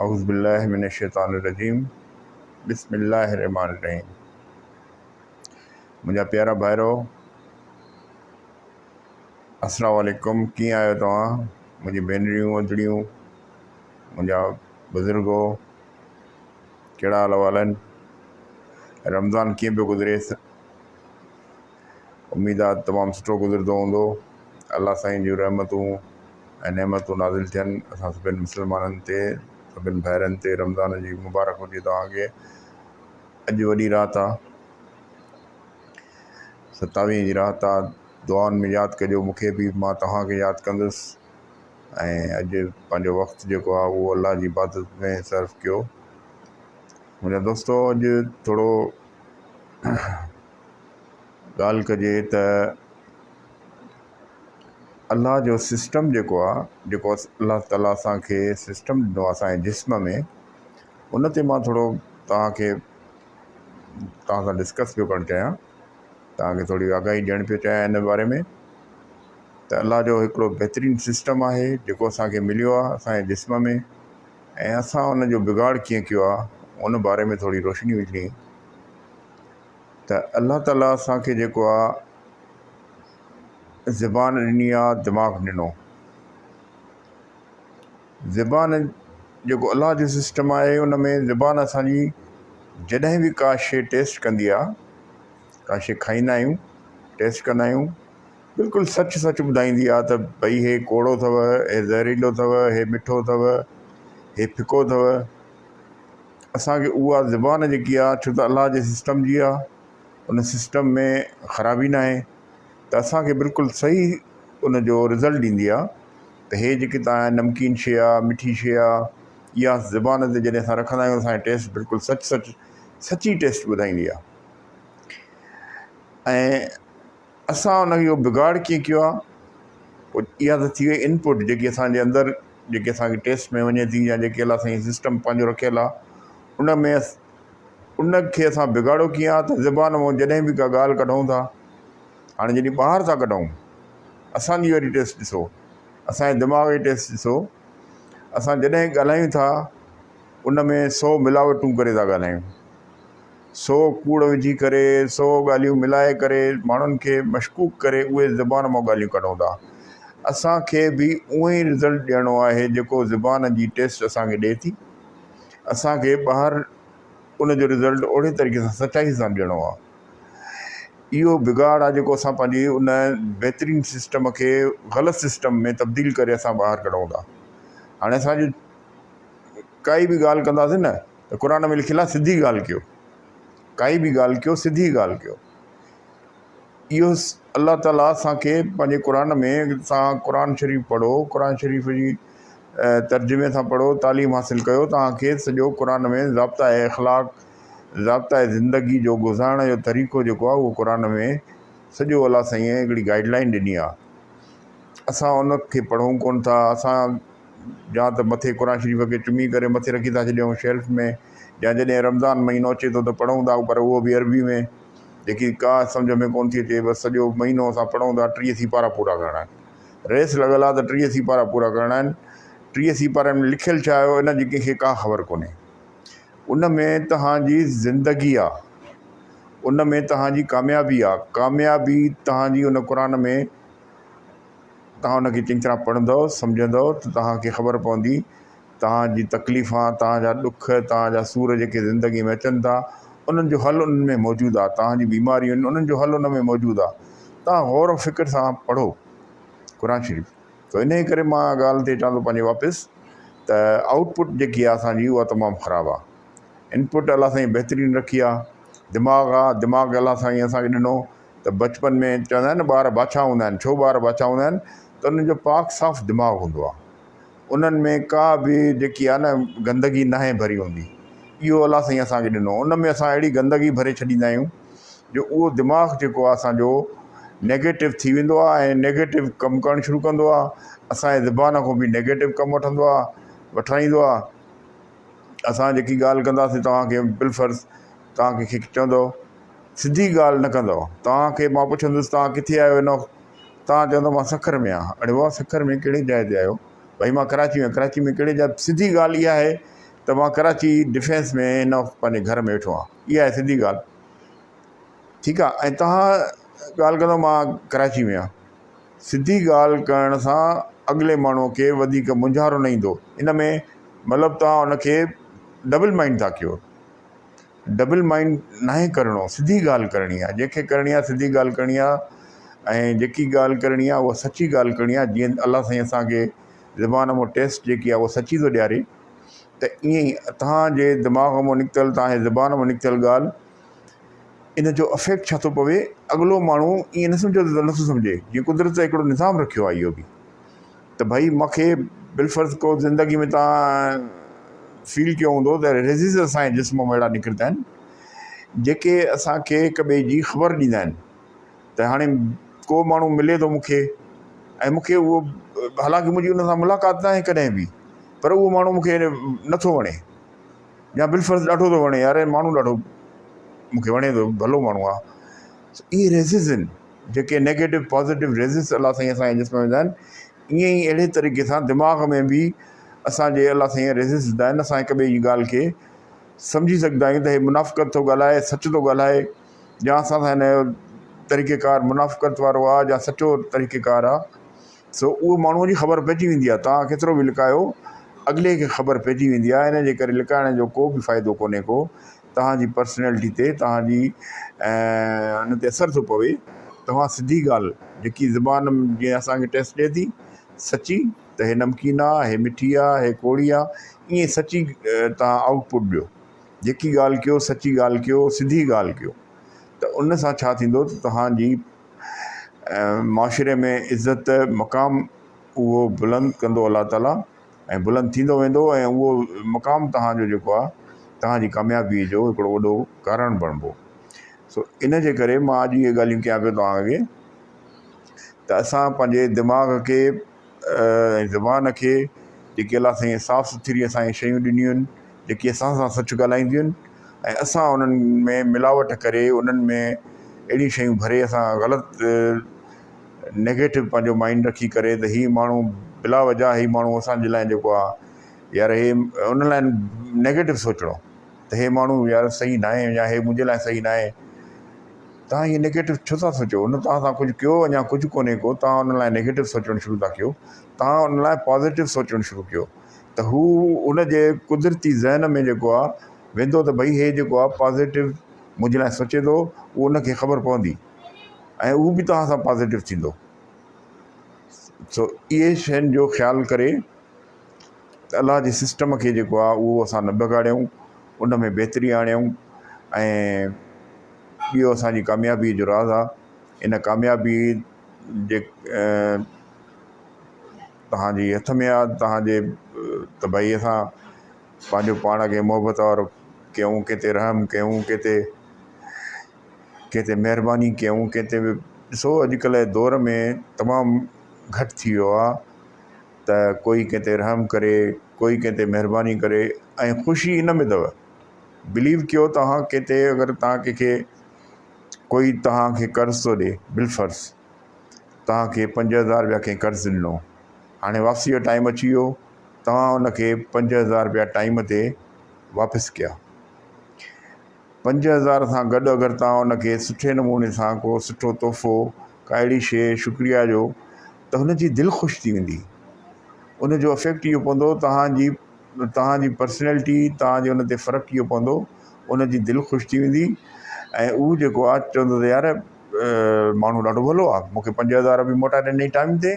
اعوذ بالله من الشيطان الرجيم بسم الله الرحمن الرحيم منهنجا پيارا ڀائرو السلام عليڪم ڪيئن آهيو توهان منهنجي ڀينريون ادڙيون منهنجا بزرگو ڪهڙا حال احوال آهن رمضان ڪيئن پيو گذري اميد آ تمام سٺو گذرندو هوندو. الله سائين جون رحمتون ۽ نعمتون نازل ٿين اسان سڀن مسلمانن تي سڀن ڀائرن تي رمضان جي مبارڪ هجي توهان کي اڄ وڏي رات آ ستاويهه جي رات آ دعائن ۾ ياد ڪجو مونکي به مان توهان کي ياد ڪندس ۽ اڄ پنهنجو وقت جيڪو آ اهو الله جي عبادت ۾ صرف ڪيو منهنجا دوستو اڄ ٿورو ڳالهه ڪجي ته الله جو سسٽم جيڪو آ جيڪو الله تعاليٰ اسانکي سسٽم ڏنو آ اسانجي جسم ۾ ان تي مان ٿورو توهانکي توهان سان ڊسڪس پيو ڪرڻ چاهيان توهانکي ٿوري آگاهي ڏيڻ پيو چاهيان ان باري ۾ ته الله جو هڪڙو بهترين سسٽم آهي جيڪو اسانکي مليو آ اسانجي جسم ۾ ۽ اسان ان جو بگاڙ ڪيئن ڪيو آ ان باري ۾ ٿوري روشني وجهڻي ته الله تعاليٰ اسان کي جيڪو آ زبان ڏني آ دماغ ڏنو زبان جيڪو الله جو سسٽم آهي ان ۾ زبان اسانجي جڏهن به ڪا شي ٽيسٽ ڪندي آ ڪا شي کائيندا آهيون ٽيسٽ ڪندا آهيون بلڪل سچ سچ ٻڌائيندي آ ته ڀئي هي ڪوڙو اٿو هي زهريلو اٿو هي مٺو اٿو هي ڦڪو اٿو اسان کي اها زبان جيڪي آ ڇو ته الله جي سسٽم جي آ ان سسٽم ۾ خرابي ناهي ته اسان کي بلڪل صحيح ان جو رزلٽ ڏيندي آ ته هي جيڪي تان نمڪين شي آ مٺي شي آ اها زبان تي جڏهن اسان رکندا آهيون اسان جي ٽيسٽ بلڪل سچ سچ سچي ٽيسٽ ٻڌائيندي آ ۽ اسان ان جو بگاڙ ڪيئن ڪيو آهي پوء اها ته ٿي وئي انپوٽ جيڪي اسان جي اندر جيڪي اسان کي ٽيسٽ ۾ وڃي ٿي يا جيڪي الله سائين سسٽم پنهنجو رکيل آهي ان ۾ ان کي اسان بگاڙو ڪيئن آهي ته زبان مون جڏهن به ڪا ڳالهه ڪڍون ٿا هاڻي جڏهن ٻاهر ٿا ڪڍون اسانجي وري ٽيسٽ ڏسو اسانجي دماغ جي ٽيسٽ ڏسو اسان جڏهن ڳالهايون ٿا ان ۾ سو ملاوٽون ڪري ٿا ڳالهايون سو ڪوڙ وجهي ڪري، سو ڳالهيون ملائي ڪري، ماڻهن کي مشڪوڪ ڪري اهي زبان مان ڳالهيون ڪڍون ٿا. اسان کي به اونئين ئي رزلٽ ڏيڻو آهي جيڪو زبان جي ٽيسٽ اسان کي ڏئي ٿي. اسان کي ٻاهر ان جو رزلٽ اوڙي طريقي سان سچائي سان ڏيڻو آهي. اهو بگاڙ آهي جيڪو اسان پنهنجي ان بهترين سسٽم کي غلط سسٽم ۾ تبديل ڪري اسان ٻاهر ڪڍون ٿا. هاڻي اسان جي ڪائي به ڳالهه ڪنداسين نه ته قرآن ۾ لکيل آهي سڌي ڳالهه ڪيو ڪائي به ڳالهه ڪيو سڌي ڳالهه ڪيو اهو الله تعاليٰ اسانکي پنهنجي قرآن ۾ تان قرآن شريف پڙهو قرآن شريف جي ترجمي سان پڙهو تعليم حاصل ڪيو توهانکي سڄو قرآن ۾ ضابطا اخلاق ضابطا زندگي جو گذارڻ جو طريقو جيڪو آهي اهو قرآن ۾ سڄو الله سائين هڪڙي گائيڊ لائن ڏني آهي اسان ان کي پڙهون ڪونه ٿا اسان يا ته مٿي قرآن شريف کي چمي ڪري مٿي رکي ٿا ڇڏيون شيلف ۾ يا جڏهن رمضان مهينو اچي ٿو ته پڙهون ٿا پر اهو به عربي ۾ جيڪي ڪا سمجهه ۾ ڪونه ٿي اچي بس سڄو مهينو اسان پڙهون ٿا 30 سيپارا پورا ڪرڻا آهن ريس لڳل آهي ته 30 سيپارا پورا ڪرڻا آهن 30 سيپارن ۾ لکيل ڇا آهي ان جي ڪنهن کي ڪا خبر ڪونهي ان ۾ توهان جي زندگي آهي ان ۾ توهان جي ڪاميابي آهي ڪاميابي توهان جي ان قرآن ۾ توهان ان کي چڱي طرح پڙهندؤ، سمجهندؤ ته توهان کي خبر پوندي توهان جي تڪليفان، توهان جا ڏک، توهان جا سور جيڪي زندگي ۾ اچن ٿا، انهن جو حل انهن ۾ موجود آهي. توهان جون بيماريون آهن، انهن جو حل ان ۾ موجود آهي. توهان غور و فڪر سان پڙهو قرآن شريف. ته انهيء ڪري مان ڳالهه تي اچان ٿو پنهنجي واپس ته آئوٽ پٽ جيڪي آهي اسان جي اها تمام خراب آهي. ان پٽ الله سائين بهترين رکي آهي. دماغ آهي، دماغ الله سائين اسان کي ڏنو. ته بچپن ۾ چوندا آهن نه ٻار بادشاهه هوندا آهن ڇو ٻار بادشاهه هوندا آهن ته انهن جو پاڪ صاف دماغ هوندو آهي انهن ۾ ڪا به جيڪي آهي نه گندگي ناهي ڀري هوندي اهو الله سائين اسان کي ڏنو ان ۾ اسان اهڙي گندگي ڀري ڇڏيندا آهيون جو اهو دماغ جيڪو آهي اسانجو نيگيٽو ٿي ويندو آهي ۽ نيگيٽو ڪم ڪرڻ شروع ڪندو آهي اسانجي زبان کان به نيگيٽو ڪم وٺندو آهي وٺرائيندو آهي اسان جيڪي ڳالهه ڪنداسين توهان کي بالفرض توهان کي چوندو سڌي ڳالهه نه ڪندؤ. توهان کي مان پڇندس توهان ڪٿي آهيو هن وقت؟ توهان چوندؤ مان سکر ۾ آهيان. اڙي واهه سکر ۾ ڪهڙي جاء تي آهيو؟ ڀائي مان ڪراچي ۾ آهيان. ڪراچي ۾ ڪهڙي جاء؟ سڌي ڳالهه اها آهي ته مان ڪراچي ڊفينس ۾ هن وقت پنهنجي گهر ۾ ويٺو آهيان. اها آهي سڌي ڳالهه. ٺيڪ آهي ۽ توهان ڳالهه ڪندو مان ڪراچي ۾ آهيان. سڌي ڳالهه ڪرڻ سان اڳلي ماڻهوء کي وڌيڪ مونجهارو نه ايندو. ان ۾ مطلب توهان ان کي ڊبل مائنڊ ٿا ڪيو. ڊبل مائنڊ ناهي ڪرڻو، سڌي ڳالهه ڪرڻي آهي. جنهن کي ڪرڻي آهي سڌي ڳالهه ڪرڻي آهي ۽ جيڪي ڳالهه ڪرڻي آهي اها سچي ڳالهه ڪرڻي آهي. جيئن الله سائين اسان کي زبان مان ٽيسٽ جيڪي آهي اها سچي ٿو ڏياري ته ائين ئي توهان جي دماغ مان نڪتل توهان جي زبان مان نڪتل ڳالهه ان جو افيڪٽ ڇا ٿو پوي اڳلو ماڻهو ائين نه سمجهو ته نٿو سمجهي جيئن قدرت هڪڙو نظام رکيو آهي اهو به ته ڀئي مونکي بالفرض ڪو زندگي ۾ توهان فيل ڪيو هوندو ته ريزز اسانجي جسم مان اهڙا نڪرندا آهن جيڪي اسانکي هڪ ٻئي جي خبر ڏيندا آهن ته هاڻي ڪو ماڻهو ملي ٿو مونکي ۽ مونکي اهو حالانڪه منهنجي ان سان ملاقات ناهي ڪڏهن به پر اهو ماڻهو مونکي نٿو وڻي يا بالفرض ڏاڍو ٿو وڻي يار هي ماڻهو ڏاڍو مونکي وڻي ٿو ڀلو ماڻهو آهي اهي ريزز آهن جيڪي نيگيٽو پازيٽو ريزز الله سائين اسانجي جسم ۾ وجهندا آهن ائين ئي اهڙي طريقي سان دماغ ۾ به اسانجي الله سائين ريزز وجهندا آهن اسان هڪ ٻئي جي ڳالهه کي سمجهي سگهندا آهيون ته هي منافقت ٿو ڳالهائي سچ ٿو ڳالهائي يا اسان سان هن جو طريقي ڪار منافقت وارو آهي يا سچو طريقي ڪار آهي سو اهو ماڻهوء جي خبر پئجي ويندي آهي. توهان ڪيترو به لڪايو، اڳلي کي خبر پئجي ويندي آهي. ان جي ڪري لڪائڻ جو ڪو به فائدو ڪونهي ڪو. توهان جي پرسنلٽي تي، توهان جي ان تي اثر ٿو پوي. توهان سڌي ڳالهه، جيڪي زبان جيئن اسان کي ٽيسٽ ڏئي ٿي، سچي ته هي نمڪين آ، هي مٺي آ، هي ڪوڙي آ، ائين سچي توهان آئوٽ پٽ ڏيو. جيڪي ڳالهه ڪيو، سچي ڳالهه ڪيو، سڌي ڳالهه ڪيو ته ان سان ڇا ٿيندو ته توهان جي معاشري ۾ عزت مقام اهو بلند ڪندو الله تعالي ۽ بلند ٿيندو ويندو ۽ اهو مقام توهان جو جيڪو آهي توهان جي ڪاميابي جو هڪڙو وڏو ڪارڻ بڻبو سو ان جي ڪري مان اڄ اهي ڳالهيون ڪيان پيو توهان کي ته اسان پنهنجي دماغ کي ۽ زبان کي جيڪي الله سائين صاف سٿري اسان کي شيون ڏنيون آهن جيڪي اسان سان سچ ڳالهائينديون آهن ۽ اسان انهن ۾ ملاوٽ ڪري انهن ۾ اهڙيون شيون ڀري اسان غلط نيگيٽو پنهنجو مائنڊ رکي ڪري ته هي ماڻهو بلا وجه هي ماڻهو اسان جي لاء جيڪو آهي يار هي ان لاء نيگيٽو سوچڻو ته هي ماڻهو يار صحيح ناهي يا هي منهنجي لاء صحيح ناهي توهان ائين نيگيٽو ڇو ٿا سوچو هن توهان سان ڪجهه ڪيو اڃا ڪجهه ڪونهي ڪو توهان ان لاء نيگيٽو سوچڻ شروع ٿا ڪيو توهان ان لاء پازيٽو سوچڻ شروع ڪيو ته هو ان جي قدرتي ذهن ۾ جيڪو آهي ويندو ته ڀئي هي جيڪو آهي پازيٽو منهنجي لاء سوچي ٿو اهو ان کي خبر پوندي ۽ اهو به توهان سان پازيٽو ٿيندو سو اهي شين جو خيال ڪري ته الله جي سسٽم کي جيڪو آهي اهو اسان نه بگاڙيون ان ۾ بهتري آڻيون ۽ اهو اسان جي ڪاميابي جو راز آهي ان ڪاميابي جي توهان جي هٿ ۾ آهي توهان جي ته ڀئي اسان پنهنجو پاڻ کي محبت وارو ڪيون ڪنهن تي رحم ڪيون ڪنهن تي ڪنهن تي مهرباني ڪيون ڪنهن تي به ڏسو اڄڪلهه جي دور ۾ تمام گهٽ ٿي ويو آهي ته ڪوئي ڪنهن تي رحم ڪري ڪوئي ڪنهن تي مهرباني ڪري ۽ خوشي ان ۾ اٿو بليو ڪيو توهان ڪنهن تي اگر توهان ڪنهن کي ڪوئي توهان کي قرض ٿو ڏي بالفرض توهان کي 5000 رپيا ڪنهن قرض ڏنو هاڻي واپسي جو ٽائيم اچي ويو توهان ان کي 5000 رپيا ٽائيم تي واپس ڪيا 5000 سان گڏ اگر توهان ان کي سٺي نموني سان ڪو سٺو تحفو ڪا اهڙي شيء شڪريا جو ته هن جي دل خوش ٿي ويندي ان جو افيڪٽ اهو پوندو توهان جي توهان جي پرسنالٽي توهان جي ان تي فرق اهو پوندو ان جي دل خوش ٿي ويندي ۽ اهو جيڪو آهي چوندو ته يار ماڻهو ڏاڍو ڀلو آهي مون کي 5000 به موٽائي ڏنئي ٽائيم تي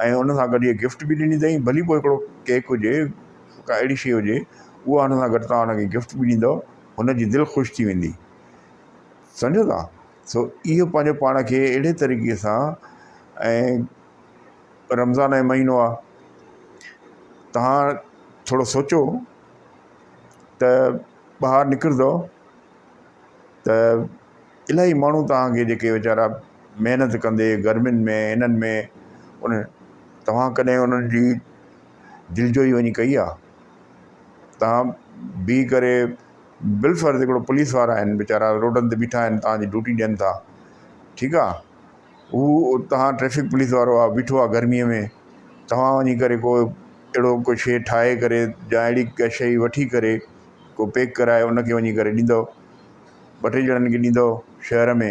۽ ان سان گڏ اهي گفٽ به ڏني اٿئي ڀلي پوء هڪڙو ڪيڪ هجي ڪا اهڙي شيء هجي اها ان سان گڏ توهان هن کي گفٽ به ڏيندؤ هن جي دل خوش ٿي ويندي سمجهو ٿا سو اهو پنهنجو پاڻ کي اهڙي طريقي سان ۽ رمضان جو مهينو آهي توهان ٿورو سوچو ته ٻاهر نڪرندؤ ته الاهي ماڻهو توهان کي جيڪي ويچارا محنت ڪندي گرمين ۾ انهن ۾ ان توهان ڪڏهن انهن جي دلجوئي وڃي ڪئي آهي توهان بيهي ڪري بالفرض هڪڙو پوليس وارا آهن ويچارا روڊن تي بيٺا آهن توهان جي ڊيوٽي ڏين ٿا ٺيڪ آهي هو توهان ٽريفڪ پوليس وارو آهي بيٺو آهي گرميء ۾ توهان وڃي ڪري ڪو اهڙو ڪو شيء ٺاهي ڪري يا اهڙي ڪا شيء وٺي ڪري ڪو پيڪ ڪرائي ان کي وڃي ڪري ڏيندؤ ٻه ٽي ڄڻن کي ڏيندؤ شهر ۾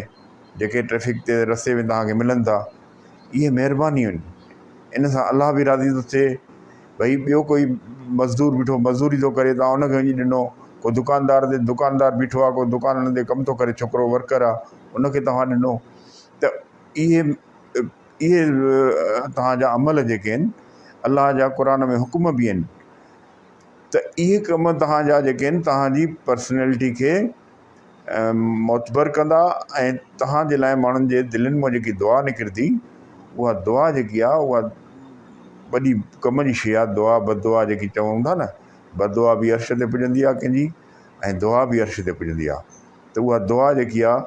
جيڪي ٽريفڪ تي رستي ۾ توهان کي ملن ٿا اهي مهربانيون آهن ان سان الله به راضي ٿو ٿئي ڀئي ٻيو ڪوئي مزدور بيٺو مزدوري ٿو ڪري توهان ان کي وڃي ڏنو ڪو دڪاندار تي دڪاندار بيٺو آهي ڪو دڪان تي ڪم ٿو ڪري ڇوڪرو ورڪر آهي ان کي توهان ڏنو ته اهي اهي توهان جا عمل جيڪي آهن الله جا قرآن ۾ حڪم به آهن ته اهي ڪم توهان جا جيڪي آهن توهان جي پرسنالٽي کي معتبر ڪندا ۽ توهان جي لاء ماڻهن جي دلين مان جيڪي دعا نڪرندي اها دعا جيڪي آهي اها وڏي ڪم جي شيء آهي دعا بد دعا جيڪي چئون ٿا نه بد دعا به عرش تي پڄندي آهي ڪنهن جي ۽ دعا به عرش تي پڄندي آهي ته اها دعا جيڪي آهي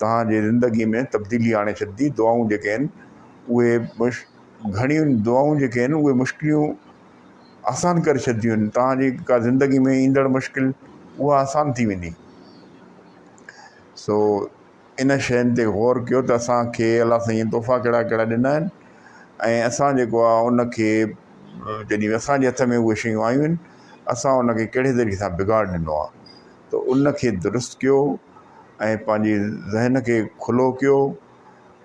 توهان جي زندگي ۾ تبديلي آڻي ڇڏندي دعائون جيڪي آهن اهي گهڻيون دعائون جيڪي آهن اهي مشڪليون آسان ڪري ڇڏينديون آهن توهان جي ڪا زندگي ۾ ايندڙ مشڪل اها آسان ٿي ويندي سو ان شين تي غور ڪيو ته اسانکي الله سائين تحفا ڪهڙا ڪهڙا ڏنا آهن ۽ اسان جيڪو آهي ان کي جڏهن اسانجي هٿ ۾ اهي شيون آيون آهن اسان ان کي ڪهڙي طريقي سان بگاڙ ڏنو آهي ته ان کي درست ڪيو ۽ پنهنجي ذهن کي کلو ڪيو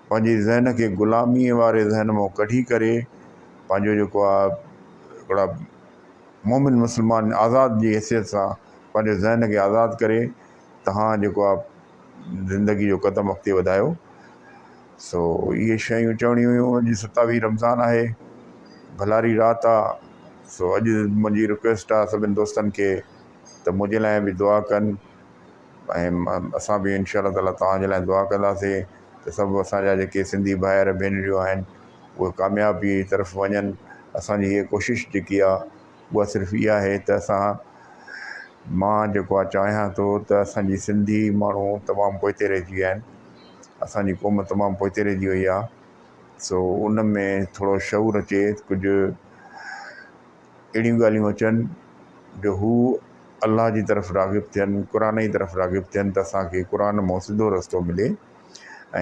پنهنجي ذهن کي غلاميء واري ذهن مان ڪڍي ڪري پنهنجو جيڪو آ هڪڙا مومن مسلمان آزاد جي حيثيت سان پنهنجي ذهن کي آزاد ڪري توهان جيڪو آ زندگي جو قدم اڳتي وڌايو سو اهي شيون چوڻيون هيون اڄ ستاويهه رمضان آهي ڀلاري رات آ سو اڄ منهنجي رڪويسٽ آ سڀني دوستن کي ته منهنجي لاء به دعا ڪن ۽ اسان به انشاء الله تعاليٰ توهان جي لاء دعا ڪنداسين ته سڀ اسان جا جيڪي سنڌي ڀائر ڀينريون آهن اهي ڪاميابي جي طرف وڃن اسان جي هيء ڪوشش جيڪي آهي اها صرف اها آهي ته اسان مان جيڪو آهي چاهيان ٿو ته اسان جي سنڌي ماڻهو تمام پوئتي رهجي ويا آهن اسان جي قوم تمام پوئتي رهجي وئي آهي سو ان ۾ ٿورو شعور اچي ڪجهه اهڙيون ڳالهيون اچن جو هو الله جي طرف راغب ٿين، قرآن جي طرف راغب ٿين ته اسان کي قرآن مان سڌو رستو ملي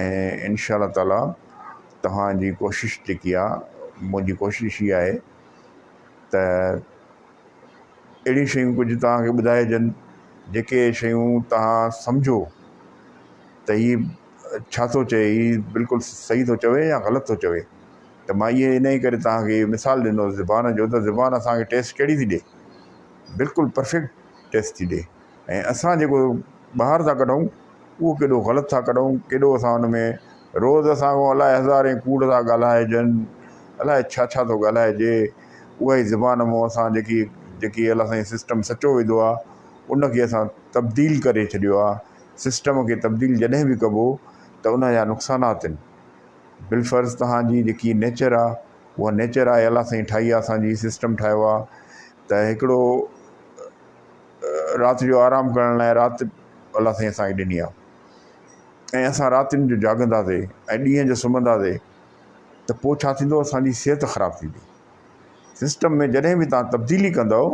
۽ انشاء الله تعاليٰ توهان جي ڪوشش جيڪي آ منهنجي ڪوشش هي آهي ته اهڙيون شيون ڪجهه توهان کي ٻڌائجن جيڪي شيون توهان سمجهو ته هي ڇا ٿو چئي هي بلڪل صحيح ٿو چوي يا غلط ٿو چوي ته مان اهي انهيء ڪري توهان کي اهو مثال ڏنو زبان جو ته زبان اسان کي ٽيسٽ ڪهڙي ٿي ڏئي بلڪل پرفيڪٽ ٽيسٽ ٿي ڏئي ۽ اسان جيڪو ٻاهر ٿا ڪڍون اهو ڪيڏو غلط ٿا ڪڍون ڪيڏو اسان ان ۾ روز اسان کان الائي هزارين ڪوڙ ٿا ڳالهائجن الائي ڇا ڇا ٿو ڳالهائجي اها ئي زبان مون اسان جيڪي جيڪي الله سائين سسٽم سچو وڌو آهي ان کي اسان تبديل ڪري ڇڏيو آهي سسٽم کي تبديل جڏهن به ڪبو ته ان جا نقصانات آهن بالفرض توهان جي جيڪي نيچر آ اها نيچر آهي الله سائين ٺاهي آ اسان جي سسٽم ٺاهيو آ ته هڪڙو رات جو آرام ڪرڻ لاء رات الله سائين اسان کي ڏني آ ۽ اسان راتين جو جاڳنداسي ۽ ڏينهن جو سمهنداسي ته پوء ڇا ٿيندو اسان جي صحت خراب ٿيندي سسٽم ۾ جڏهن به توهان تبديلي ڪندؤ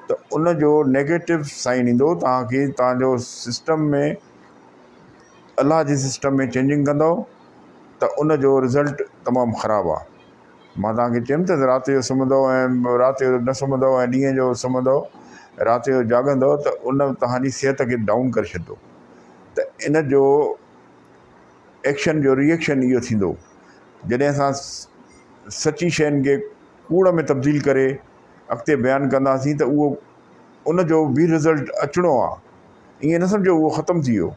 ته ان جو نيگيٽو سائن ايندو توهان کي توهان جو سسٽم ۾ الله جي سسٽم ۾ چينجنگ ڪندؤ ته ان جو رزلٽ تمام خراب آ. مان توهان کي چيم ته رات جو سمهندؤ ۽ رات جو نه سمهندؤ ۽ ڏينهن جو سمهندؤ رات جو جاڳندؤ ته ان توهان جي صحت کي ڊائون ڪري ڇڏندو ته ان جو ايڪشن جو ري ايڪشن اهو ٿيندو جڏهن اسان سچي شين کي ڪوڙ ۾ تبديل ڪري اڳتي بيان ڪنداسين ته اهو ان جو به رزلٽ اچڻو آ ائين نه سمجهو اهو ختم ٿي ويو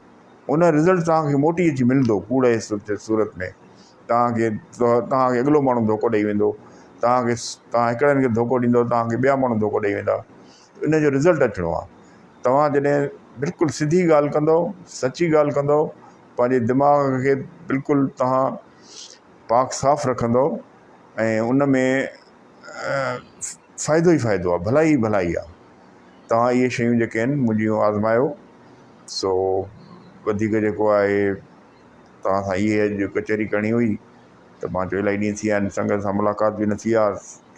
ان رزلٽ توهان کي موٽي اچي ملندو ڪوڙ جي صورت ۾ توهان کي توهان کي اڳلو ماڻهو ڌوڪو ڏئي ويندو توهان کي توهان هڪڙن کي ڌوڪو ڏيندو توهان کي ٻيا ماڻهو ڌوڪو ڏئي ويندا ان جو رزلٽ اچڻو آهي توهان جڏهن بلڪل سڌي ڳالهه ڪندو سچي ڳالهه ڪندو پنهنجي دماغ کي بلڪل توهان پاڪ صاف رکندو ۽ ان ۾ فائدو ئي فائدو آهي ڀلائي ئي ڀلائي آهي توهان اهي شيون جيڪي آهن منهنجيون آزمايو سو وڌيڪ جيڪو آهي توهان سان اهي اڄ ڪچهري ڪرڻي هئي ته مان چيو الاهي ڏينهن ٿي ويا آهن سنگت سان ملاقات به نه ٿي آهي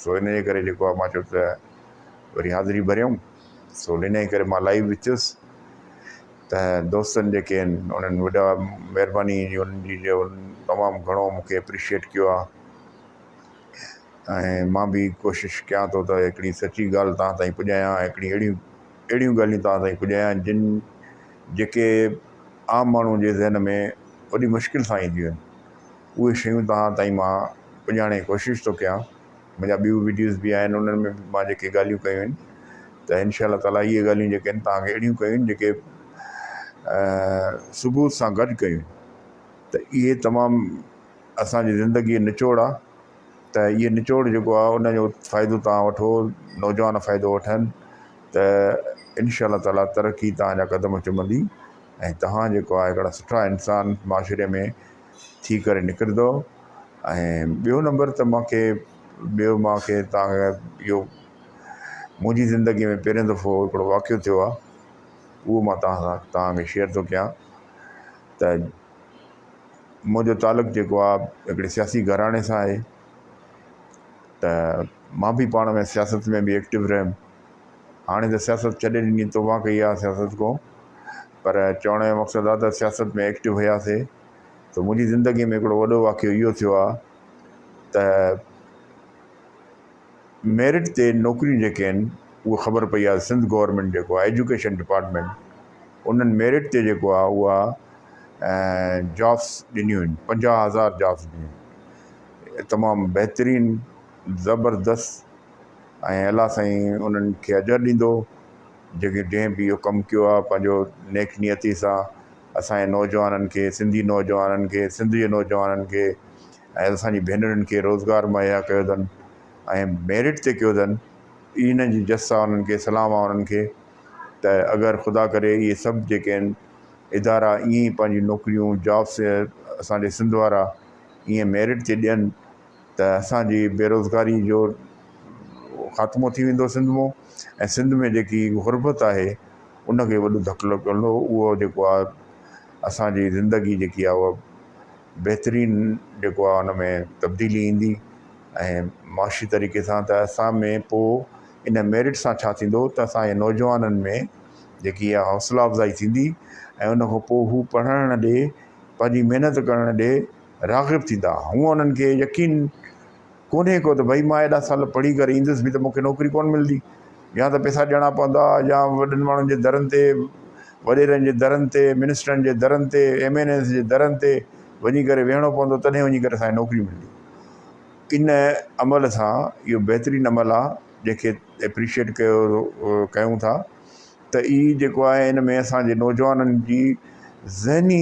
سو ان جي ڪري جيڪو آهي مان چيو ته وري حاضري ڀريون سو ان جي ڪري مان لائيو به ٿيس ته دوستن جيڪي آهن انهن وڏا مهرباني انهن جي جو تمام گهڻو مونکي اپريشيئيٽ ڪيو آهي. ۽ مان به ڪوشش ڪيان ٿو ته هڪڙي سچي ڳالهه توهان تائين پڄايان هڪڙي اهڙيون اهڙيون ڳالهيون توهان تائين پڄايان جن جيڪي عام ماڻهو جي ذهن ۾ وڏي مشڪل سان اينديون آهن اهي شيون توهان تائين مان پڄائڻ جي ڪوشش ٿو ڪيان منهنجا ٻيون وڊيوز به آهن انهن ۾ به مان جيڪي ڳالهيون ڪيون آهن ته انشاء الله تعالٰي اهي ڳالهيون جيڪي آهن توهان کي اهڙيون ڪيون آهن جيڪي ثبوت سان گڏ ڪيون آهن ته اهي تمام اسان جي زندگي جو نچوڙ آهي ته اهي نچوڙ جيڪو آهي ان جو فائدو توهان وٺو نوجوان فائدو وٺن ته انشاء الله تعالٰي ترقي توهان جا قدم چمندي ۽ توهان جيڪو آهي هڪڙا سٺا انسان معاشري ۾ ٿي ڪري نڪرندو ۽ ٻيو نمبر ته مونکي ٻيو مونکي توهان کي اهو منهنجي زندگي ۾ پهريون دفعو هڪڙو واقعو ٿيو آهي اهو مان توهان سان توهان کي شيئر ٿو ڪيان ته منهنجو تعلق جيڪو آهي هڪڙي سياسي گهراڻي سان آهي ته مان به پاڻ ۾ سياست ۾ به ايڪٽو رهيم هاڻي ته سياست ڇڏي ڏني توبه ڪئي آهي سياست کان پر چوڻ جو مقصد آهي ته سياست ۾ ايڪٽو هياسي ته منهنجي زندگي ۾ هڪڙو وڏو واقعو اهو ٿيو آهي ته ميرٽ تي نوڪريون جيڪي آهن اهو خبر پئي آهي سنڌ گورنمينٽ جيڪو آهي ايجوڪيشن ڊپارٽمينٽ انهن ميرٽ تي جيڪو آهي اها جابس ڏنيون آهن 50,000 جابس ڏنيون آهن تمام بهترين زبردست ۽ الله سائين انهن کي اجر ڏيندو جيڪي جنهن به اهو ڪم ڪيو آهي پنهنجو نيڪ نيتي سان اسانجي نوجوانن کي سنڌي نوجوانن کي سنڌ جي نوجوانن کي ۽ اسان جي ڀينرن کي روزگار مهيا ڪيو اٿن ۽ ميرٽ تي ڪيو اٿن انهن جي جس آ انهن کي سلام آ انهن کي ته اگر خدا ڪري اهي سڀ جيڪي آهن ادارا ائين ئي پنهنجون نوڪريون جابس اسان جي سنڌ وارا ائين ميرٽ تي ڏين ته اسان جي بيروزگاري جو خاتمو ٿي ويندو سنڌ مون ۽ سنڌ ۾ جيڪي غربت آهي ان کي وڏو ڌڪ لڳندو اهو جيڪو آ اسان جي زندگي جيڪي آ اها بهترين جيڪو آهي ان ۾ تبديلي ايندي ۽ معاشي طريقي سان ته اسان ۾ پوء ان ميرٽ سان ڇا ٿيندو ته اسان جي نوجوانن ۾ جيڪي اها حوصلا افزائي ٿيندي ۽ ان کان پوء هو پڙهڻ ڏي پنهنجي محنت ڪرڻ ڏي راغب ٿيندا هونء انهن کي يقين ڪونهي ڪو ته ڀئي مان ايڏا سال پڙهي ڪري ايندس به ته مون کي نوڪري ڪونه ملندي يا ته پئسا ڏيڻا پوندا يا وڏن ماڻهن جي درن تي وڏيرن جي درن تي منسٽرن جي درن تي ايم اين ايز جي درن تي وڃي ڪري ويهڻو پوندو تڏهن وڃي ڪري اسان کي نوڪري ملندي ان عمل سان اهو بهترين عمل آهي جنهن کي ايپريشيئيٽ ڪيو ڪيون ٿا ته هي جيڪو آهي ان ۾ اسان جي نوجوانن جي ذهني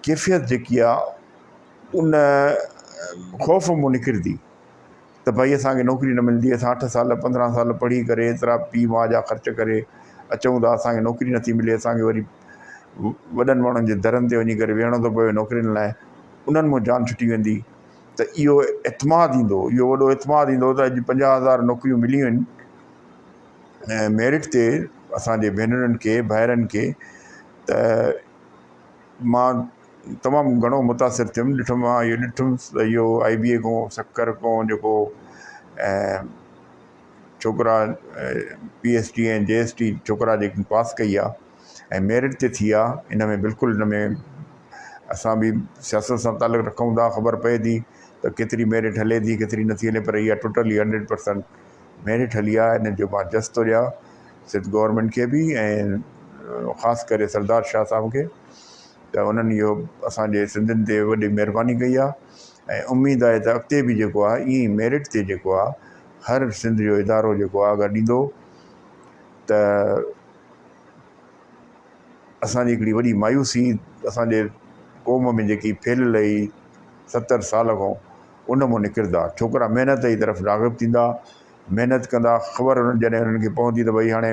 ڪيفيت جيڪي آهي ان خوف مون نڪرندي ته ڀائي اسان کي نوڪري نه ملندي اسان اٺ سال 15 سال پڙهي ڪري ايترا پيء ماء جا خرچ ڪري اچون ٿا اسان کي نوڪري نٿي ملي اسان کي وري وڏن ماڻهن جي درن تي وڃي ڪري ويهڻو ٿو پوي نوڪرين لاء انهن مون جان ڇٽي ويندي ته اهو اعتماد ايندو اهو وڏو اعتماد ايندو ته اڄ 50,000 نوڪريون مليون آهن ۽ ميرٽ تي اسان جي ڀينرن کي ڀائرن کي ته مان تمام گهڻو متاثر ٿيم ڏٺم مان اهو ڏٺم ته اهو آئي بي اي کان سکر کان جيڪو ڇوڪرا P S T ۽ G S T ڇوڪرا جيڪي پاس ڪئي آهي ۽ ميرٽ تي ٿي آهي ان ۾ بلڪل ان ۾ اسان به سياست سان تعلق رکون ٿا خبر پئي ٿي ته ڪيتري ميرٽ هلي ٿي ڪيتري نٿي هلي پر اها ٽوٽلي 100% ميرٽ هلي آهي ان جو مان جس ٿو ڏيان سنڌ گورنمينٽ کي به ۽ خاص ڪري سردار شاهه صاحب کي ته انهن اهو اسان جي سنڌين تي وڏي مهرباني ڪئي آهي ۽ اميد آهي ته اڳتي به جيڪو آهي ائين ئي ميرٽ تي جيڪو آهي هر سنڌ جو ادارو جيڪو آهي اگر ڏيندو ته اسان جي هڪڙي وڏي مايوسي اسان جي قوم ۾ جيڪي ڦهليل هئي 70 سال کان ان مون نڪرندا ڇوڪرا محنت جي طرف راغب ٿيندا محنت ڪندا خبر انهن جڏهن انهن کي پوندي ته ڀئي هاڻي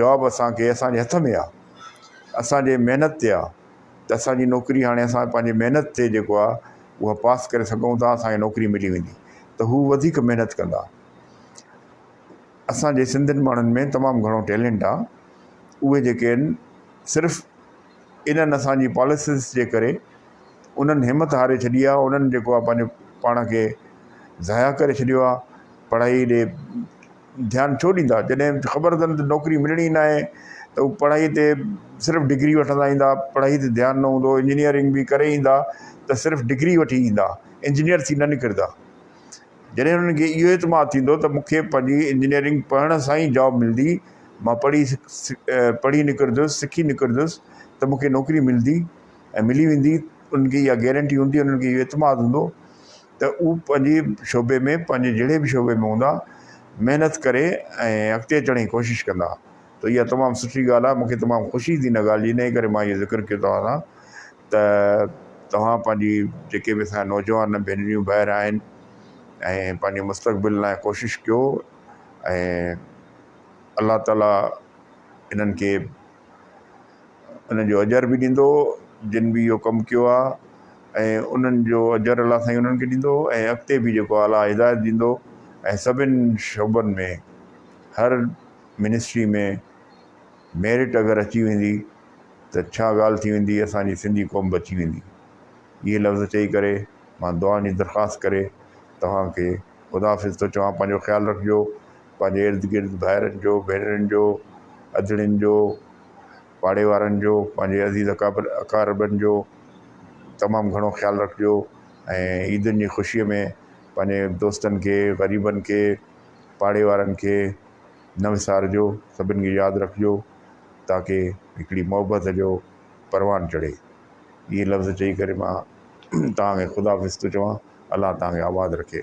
جاب اسان کي اسان جي هٿ ۾ آهي اسان جي محنت تي آهي ته اسان جي نوڪري هاڻي اسان پنهنجي محنت تي جيڪو آهي اها پاس ڪري سگهون ٿا اسان کي نوڪري ملي ويندي ته هو وڌيڪ محنت ڪندا. اسان جي سنڌين ماڻهن ۾ تمام گهڻو ٽيلنٽ آهي اهي جيڪي آهن صرف انهن اسان جي پاليسز جي ڪري انهن همت هاري ڇڏي آهي انهن جيڪو آهي پنهنجو پاڻ کي ضايع ڪري ڇڏيو آهي پڙهائي ڏي ڌيان ڇو ڏيندا جڏهن خبر اٿن ته نوڪري ملڻي نه آهي ته هو پڙهائي تي صرف ڊگري وٺندا ايندا پڙهائي تي ڌيان نه هوندو انجنيئرنگ به ڪري ايندا ته صرف ڊگري وٺي ايندا انجنيئر ٿي نه نڪرندا. جڏهن انهن کي اهو اعتماد ٿيندو ته مون کي پنهنجي انجنيئرنگ پڙهڻ سان ئي جاب ملندي، مان پڙهي پڙهي نڪرندس، سکي نڪرندس ته مون کي نوڪري ملندي ۽ ملي ويندي، انهن کي اها گيرنٽي هوندي، انهن کي اهو اعتماد هوندو ته هو پنهنجي شعبي ۾ پنهنجي جهڙي به شعبي ۾ هوندا محنت ڪري ۽ اڳتي اچڻ جي ڪوشش ڪندا ته اها تمام سٺي ڳالهه آهي مون کي تمام خوشي ٿي ان ڳالهه جي انهيء ڪري مان اهو ذڪر ڪيو توهان سان ته توهان پنهنجي جيڪي به اسان جا نوجوان ڀينريون ڀائر آهن ۽ پنهنجي مستقبل لاء ڪوشش ڪيو ۽ الله تعاليٰ انهن کي انهن جو اجر به ڏيندو جن به اهو ڪم ڪيو آهي ۽ انهن جو اجر الله سائين انهن کي ڏيندو ۽ اڳتي به جيڪو آهي الله هدايت ڏيندو ۽ سڀن شعبن ۾ هر منسٽري ۾ ميرٽ اگر اچي ويندي ته ڇا ڳالهه ٿي ويندي اسان جي سنڌي قوم بچي ويندي. اهي لفظ چئي ڪري مان دعائن جي درخواست ڪري توهان کي خدا حافظ ٿو چوان پنهنجو خيال رکجو پنهنجي ارد گرد ڀائرن جو ڀينرن جو ادڙين جو پاڙي وارن جو پنهنجي عزيز اقاربن جو تمام گهڻو خيال رکجو ۽ عيدن جي خوشي ۾ پنهنجي دوستن کي غريبن کي پاڙي وارن کي نه وسارجو، سڀن کي ياد رکجو تاڪه هڪڙي محبت جو پروان چڙهي. اهي لفظ چئي ڪري مان توهان کي خدا حافظ ٿو چوان. الله توهان کي آباد رکي.